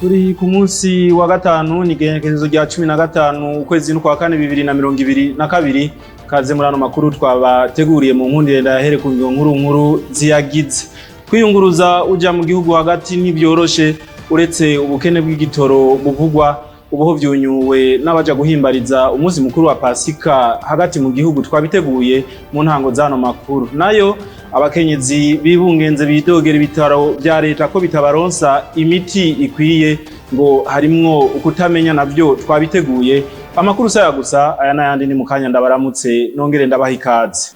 Turi ku munsi wa gatanu, ni igenekerezo rya 15 ukwezi n'ukwa kane 2022. Kaze muri ano makuru twabateguriye. Mu nkundire ndayahere ku ngingo nkuru nkuru ziyagize. Kwiyunguruza uja mu gihugu hagati ntibyoroshe, uretse ubukene bw'igitoro buvugwa ubuho vyunyuwe n'abaja guhimbariza umunsi mukuru wa Pasika hagati mu gihugu. Twabiteguye mu ntango z'ano makuru. Nayo abakenyezi bibungenze bidogera ibitaro vya leta ko bitabaronsa imiti ikwiye, ngo harimwo ukutamenya. Navyo twabiteguye. Amakuru saya gusa, aya n'ayandi ni mu kanya. Ndabaramutse nongere ndabaha ikaze.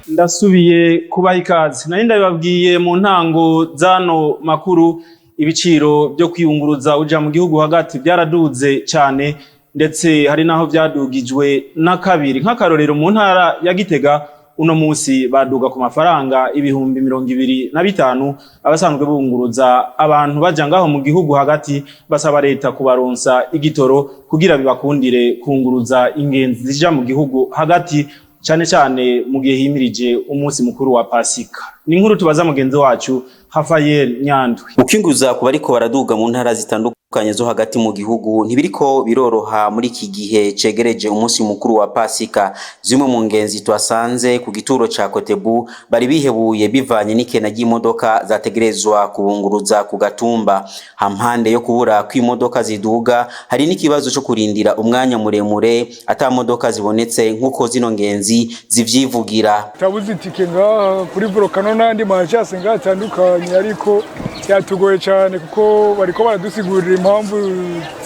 Ndasubiye kubaha ikaze. Nari ndabibabwiye mu ntango z'ano makuru, ibiciro byo kwiyunguruza uja mu gihugu hagati byaraduze cyane, ndetse hari naho byadugijwe na kabiri. Nk'akarorero, mu ntara ya Gitega uno munsi baduga ku mafaranga 25,000. Abasanzwe bunguruza abantu baja ngaho mu gihugu hagati basaba leta kubaronsa igitoro kugira bibakundire kunguruza ingenzi zija mu gihugu hagati, cane cane mu gihe himirije umunsi mukuru wa Pasika. Ni inkuru tubaza mugenzi wacu Rafael Nyandwi. Ukwinguza ku bariko baraduga mu ntara zitandukanye zo hagati mu gihugu ntibiriko biroroha muri iki gihe cegereje umunsi mukuru wa Pasika. Zimwe mu ngenzi twasanze ku gituro ca Kotebu bari bihebuye bivanye n'ikena ry'imodoka zategerezwa kubunguruza ku gatumba. Hampande yo kubura kw'imodoka ziduga, hari n'ikibazo co kurindira umwanya muremure ata modoka zibonetse, nk'uko zino ngenzi zivyivugira. Tabuze itike ngaha kuri volcano n'andi majase ngaha atandukanye, ariko byatugoye cyane kuko bariko baradusigurira impamvu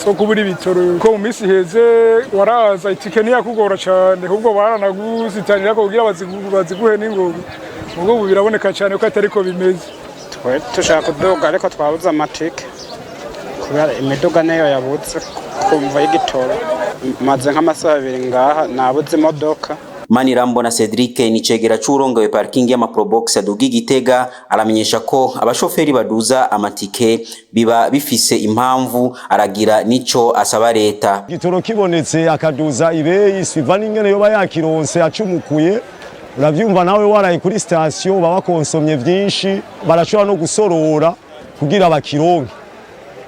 zo kubura ibitoro, ko mu minsi iheze waraza itike ntiyakugora cyane, ahubwo baranagusitanira kugira baziguhe n'ingoga. Ubwo ubu biraboneka cyane ko atariko bimeze. Twe dushaka kuduga ariko twabuze amatike kubera imiduga niyo yabuze kumva y'igitoro. Maze nk'amasaha 2 ngaha nabuze imodoka. Manirambona Cedric ni cegera c'uwurongoye parking y'amaprobox aduga Igitega, aramenyesha ko abashoferi baduza amatike biba bifise impamvu, aragira nico asaba leta. Igitoro kibonetse akaduza ibeyi siva n'ingene yoba yakironse acumukuye. Uravyumva nawe, waraye kuri sitasiyo baba bakonsomye vyinshi, barashobora no gusorora kugira bakironke.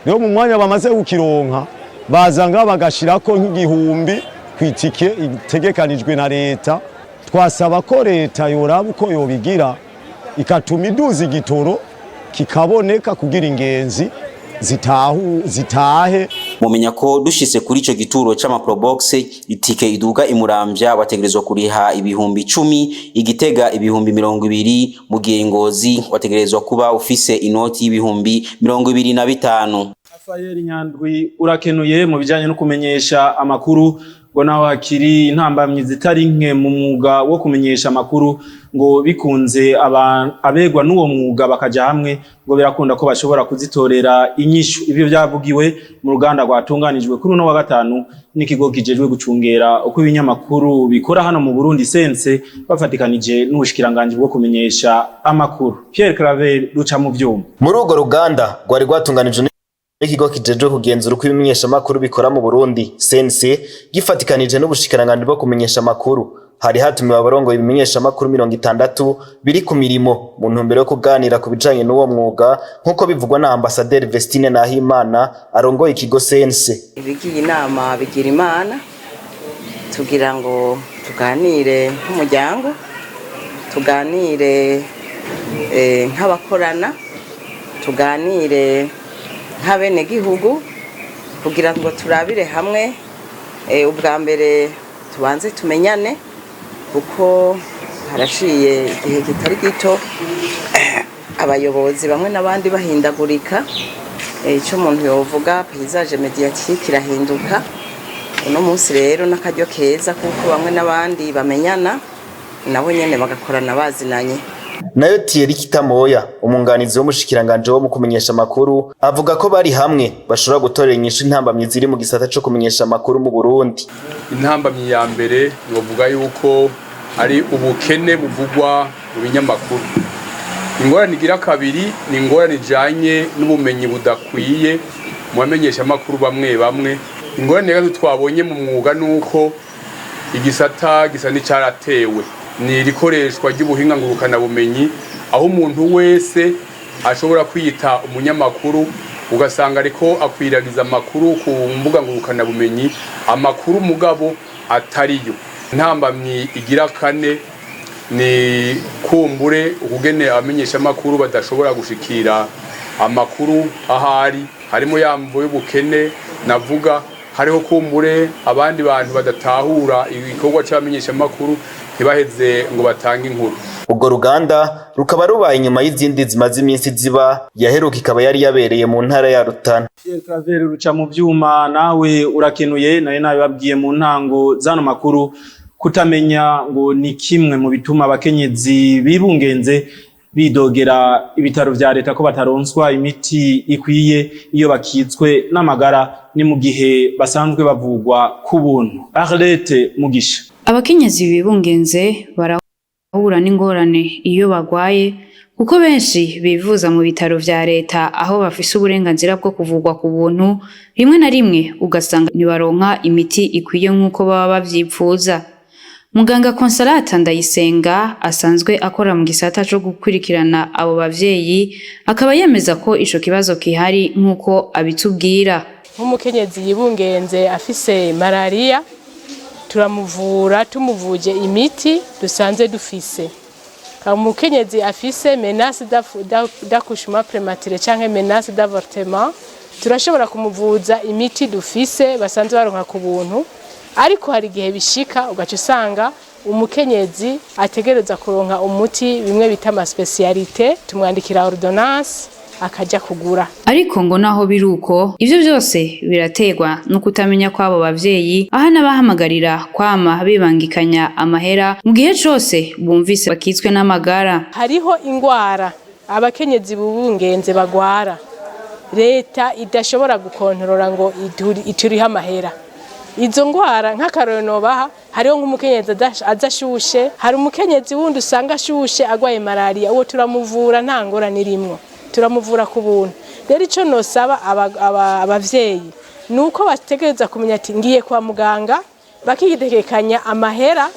Rero mu mwanya bamaze kukironka baza ngaha bagashirako nk'igihumbi kw'itike itegekanijwe na leta. Twasaba ko leta yoraba uko yobigira ikatuma iduza igitoro kikaboneka kugira ingenzi zitahe. Mumenya ko dushitse kuri ico gituro c'amaprobox, itike iduga imuramvya wategerezwa kuriha 10,000, Igitega 20,000, mu gihe Ngozi wategerezwa kuba ufise inoti y'25,000. Rafael Nyandwi urakenuye. Mu bijanye no kumenyesha amakuru, ngo naho hakiri intambamyi zitari nke mu mwuga wo kumenyesha amakuru, ngo bikunze abegwa n'uwo mwuga bakaja hamwe, ngo birakunda ko bashobora kuzitorera inyishu. Ivyo vyavugiwe mu ruganda rwatunganijwe kuri uno wa gatanu n'ikigo kijejwe gucungera uko ibinyamakuru bikora hano mu Burundi, Sense, bafatikanije n'ubushikiranganji bwo kumenyesha amakuru. Pierre Claver ruca mu vyuma. Muri urwo ruganda rwari rwatunganijwe n'ikigo kijejwe kugenzura uko ibimenyeshamakuru bikora mu Burundi, CNC, gifatikanije n'ubushikiranganji bwo kumenyesha amakuru, hari hatumiwe abarongoye ibimenyeshamakuru 60 biri ku mirimo mu ntumbero yo kuganira ku bijanye n'uwo mwuga, nk'uko bivugwa na Ambasaderi Vestine Nahimana arongoye ikigo CNC. Ibigiye inama bigira imana, tugira ngo tuganire nk'umuryango, tuganire nk'abakorana, tuganire nk'abenegihugu, kugira ngo turabire hamwe. Ubwa mbere tubanze tumenyane, kuko harashiye igihe kitari gito abayobozi bamwe n'abandi bahindagurika. Icyo umuntu yovuga, paysage médiatique irahinduka. Uno munsi rero n'akaryo keza kuko bamwe n'abandi bamenyana, nabo nyene bagakorana bazinanye. Nayo Thierry Kitamoya, umwunganizi w'umushikiranganje wo mu kumenyesha amakuru, avuga ko bari hamwe bashobora gutorera inyishu intambamyi ziri mu gisata co kumenyesha amakuru mu Burundi. Intambamyi ya mbere novuga yuko ari ubukene buvugwa mu binyamakuru. Ingorane igira kabiri ni ingorane ijanye n'ubumenyi budakwiye mu bamenyeshamakuru bamwe bamwe. Ingorane ya gatatu twabonye mu mwuga ni uko igisata gisa n'icyaratewe ni irikoreshwa ry'ubuhinga ngurukanabumenyi, aho umuntu wese ashobora kwiyita umunyamakuru, ugasanga ariko akwiragiza amakuru ku mbuga ngurukanabumenyi, amakuru mugabo atariyo. Intambamyi igira kane ni kumbure ukugene abamenyeshamakuru badashobora gushikira amakuru ahari, harimo yamvo y'ubukene navuga, hariho kumbure abandi bantu badatahura igikorwa c'abamenyeshamakuru, ntibaheze ngo batange inkuru. Urwo ruganda rukaba rubaye inyuma y'izindi zimaze iminsi ziba, yaheruka ikaba yari yabereye mu ntara ya Rutana. Pierre Claver ruca mu vyuma, nawe urakenuye. Nawe nabibabwiye mu ntango zano makuru, kutamenya ngo ni kimwe mu bituma abakenyezi bibungenze bidogera ibitaro vya leta ko bataronswa imiti ikwiye iyo bakitswe n'amagara, ni mu gihe basanzwe bavugwa ku buntu. Arlette Mugisha. Abakenyezi bibungenze barahura n'ingorane iyo bagwaye, kuko benshi bivuza mu bitaro vya leta aho bafise uburenganzira bwo kuvugwa ku buntu. Rimwe na rimwe ugasanga ntibaronka imiti ikwiye nk'uko baba bavyipfuza. Muganga Consolata Ndayisenga asanzwe akora mu gisata co gukurikirana abo bavyeyi, akaba yemeza ko ico kibazo kihari nk'uko abitubwira. Nk'umukenyezi yibungenze afise malariya, turamuvura tumuvuje imiti dusanze dufise. Umukenyezi afise menace d'accouchement prématuré canke menace d'avortement, turashobora kumuvuza imiti dufise basanzwe baronka ku buntu. Ariko hari igihe bishika ugaca usanga umukenyezi ategereza kuronka umuti bimwe bita ama spécialités, tumwandikira ordonnance akaja kugura. Ariko ngo naho biri uko, ivyo vyose biraterwa no kutamenya kw'abo bavyeyi, aho n'abahamagarira kwama bibangikanya amahera mu gihe cose bumvise bakitswe n'amagara. Hariho ingwara abakenyezi bubungenze bagwara leta idashobora gukontorora ngo iturihe amahera. Izo ngwara, nk'akarorero nobaha, hariho nk'umukenyezi aza ashushe. Hari umukenyezi wundi usanga ashushe agwaye malariya, uwo turamuvura, nta ngorane irimwo, turamuvura ku buntu. Rero ico nosaba abavyeyi ni uko bategereza kumenya ati ngiye kwa muganga, bakitegekanya amahera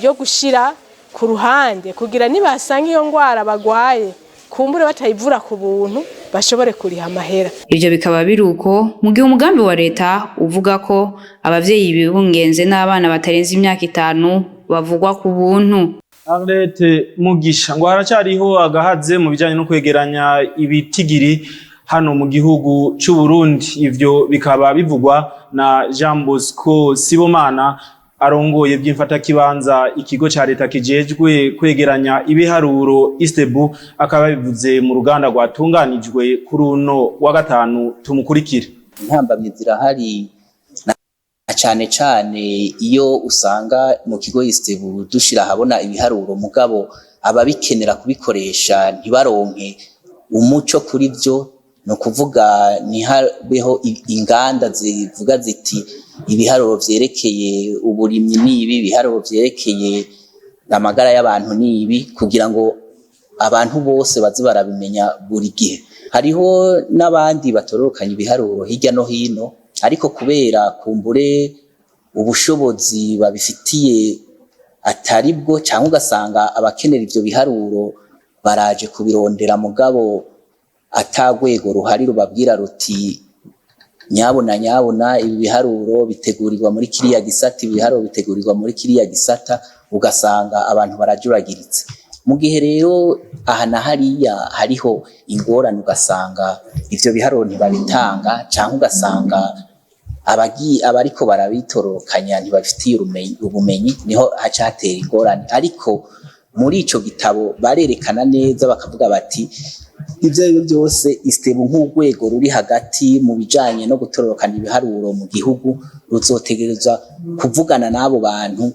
yo gushira ku ruhande kugira nibasanga iyo ngwara bagwaye kumbure batayivura ku buntu, bashobore kuriha amahera. Ivyo bikaba biri uko mu gihe umugambi wa leta uvuga ko abavyeyi bibungenze n'abana batarenze imyaka 5 bavugwa ku buntu. Arlette Mugisha, ngo haracariho agahaze mu bijanye no kwegeranya ibitigiri hano mu gihugu c'u Burundi. Ivyo bikaba bivugwa na Jean Bosco Sibomana, arongoye by'imfatakibanza ikigo ca leta kijejwe kwegeranya ibiharuro ISTEEBU, akaba bivuze mu ruganda rwatunganijwe kuri uno wa gatanu. Tumukurikire. Intambamyi zirahari, na cane cane iyo usanga mu kigo ISTEEBU dushira ahabona ibiharuro, mugabo ababikenera kubikoresha ntibaronke umuco kuri vyo. Ni ukuvuga ntihabeho inganda zivuga ziti ibiharuro vyerekeye uburimyi nibi, ibiharuro vyerekeye amagara y'abantu nibi, kugira ngo abantu bose baze barabimenya buri gihe. Hariho n'abandi batororokanya ibiharuro hirya no hino, ariko kubera kumbure ubushobozi babifitiye atari bwo, cyangwa ugasanga abakenera ivyo biharuro baraje kubirondera, mugabo atagwego ruhari rubabwira ruti nyabuna nyabuna, ibi biharuro bitegurirwa muri kiriya gisata, ibi biharuro bitegurirwa muri kiriya gisata, ugasanga abantu barajuragiritse. Mu gihe rero aha na hariya hariho ingorane, ugasanga ivyo biharuro ntibabitanga, canke ugasanga abagiye abariko barabitororokanya ntibabifitiye ubumenyi, niho haca hatera ingorane. Ariko muri ico gitabo barerekana neza, bakavuga bati ivyo arivyo byose ISTEEBU nk'urwego ruri hagati mu bijanye no gutororokanya ibiharuro mu gihugu ruzotegerezwa kuvugana n'abo bantu,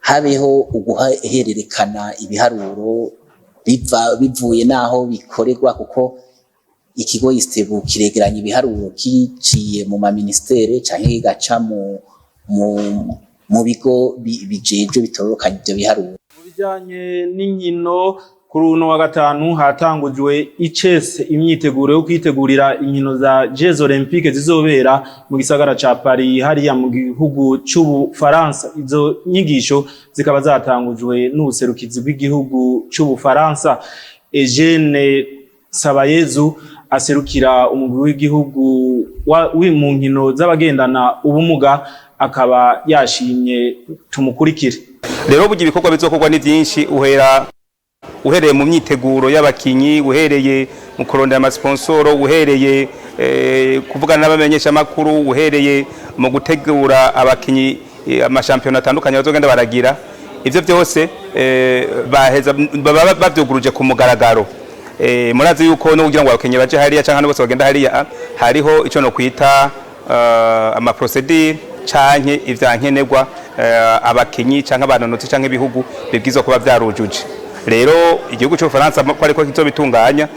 habeho uguhererekana ibiharuro biva bivuye n'aho bikorerwa, kuko ikigo ISTEEBU kiregeranya ibiharuro kiciye mu maministere canke kigaca mu bigo bijejwe bitororokanya ivyo biharuro. Mu bijanye n'inkino. Kuri uno wa gatanu hatangujwe icese imyiteguro yo kwitegurira inkino za Jeux Olympiques zizobera mu gisagara ca Paris, hariya mu gihugu c'Ubufaransa. Izo nyigisho zikaba zatangujwe n'ubuserukizi bw'igihugu c'Ubufaransa. Eugene Sabayezu aserukira umugwi w'igihugu mu nkino z'abagendana ubumuga akaba yashimye. Tumukurikire. Rero burya ibikorwa bizokorwa ni byinshi, uhera uhereye mu myiteguro y'abakinyi, uhereye mu kurondera amasponsoro, uhereye kuvugana n'abamenyeshamakuru, uhereye mu gutegura abakinyi, amashampiyona atandukanye bazogenda baragira. Ivyo byose baheza baba bavyuguruje ku mugaragaro. Murazi yuko no kugira ngo abakinyi baje hariya canke bose bagenda hariya, hariho ico no kwita amaprocédure canke ivyankenerwa, abakinyi canke abanonotsi canke ibihugu bibwizwa kuba vyarujuje. Rero igihugu cy'Ubufaransa ko ariko kizobitunganya,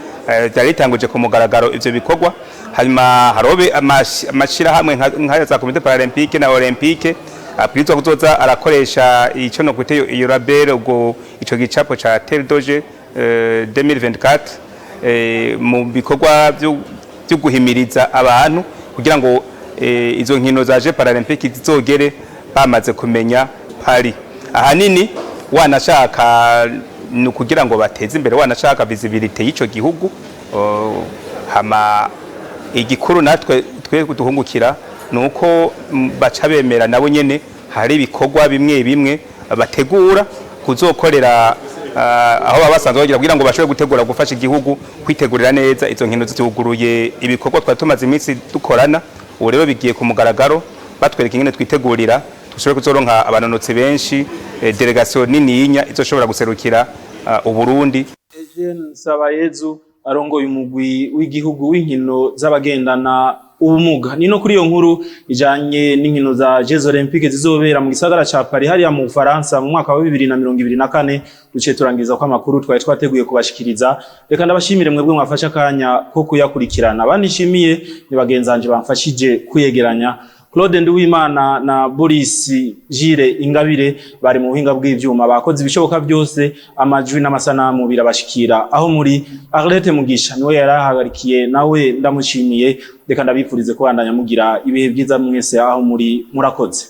vyari bitanguje ku mugaragaro ivyo bikorwa. Hanyuma harobe amashirahamwe nka za comité paralympique na olympique abwirizwa kuzoza arakoresha ico no kwita iyo label, ubwo ico gicapo ca Terre de Jeux 2024, mu bikorwa vyo guhimiriza abantu kugira ngo izo nkino za Jeux Paralympiques zizogere bamaze kumenya Paris. Ahanini wanashaka ni ukugira ngo bateze imbere, wanashaka visibilité y'ico gihugu. Hama igikuru natwe twe duhungukira ni uko baca bemera nabo nyene hari ibikorwa bimwe bimwe bategura kuzokorera aho baba basanzwe bagira, kugira ngo bashobore gutegura gufasha igihugu kwitegurira neza izo nkino. Zuguruye ibikorwa twari tumaze iminsi dukorana. Ubu rero bigiye ku mugaragaro, batwereka ingene twitegurira dushobore kuzoronka abanonotsi benshi, délégation nininya izoshobora guserukira Uburundi. Eugene Sabayezu arongoye umugwi w'igihugu w'inkino z'abagendana ubumuga. Ni no kuri iyo nkuru ijanye n'inkino za Jeux Olympiques zizobera mu gisagara ca Paris, hariya mu Bufaransa, mu mwaka wa 2024, duciye turangiza ko amakuru twari twateguye kubashikiriza. Reka ndabashimire mwebwe mwafashe akanya ko kuyakurikirana. Banishimiye ni bagenzanje bamfashije kuyegeranya, Claude Nduwimana na Boris Gire Ingabire bari mu buhinga bw'ivyuma, bakoze ibishoboka byose amajwi n'amasanamu birabashikira aho muri. Arlette Mugisha niwe yarahagarikiye, nawe ndamushimiye. Reka ndabipfurize kubandanya mugira ibihe byiza mwese aho muri. Murakoze.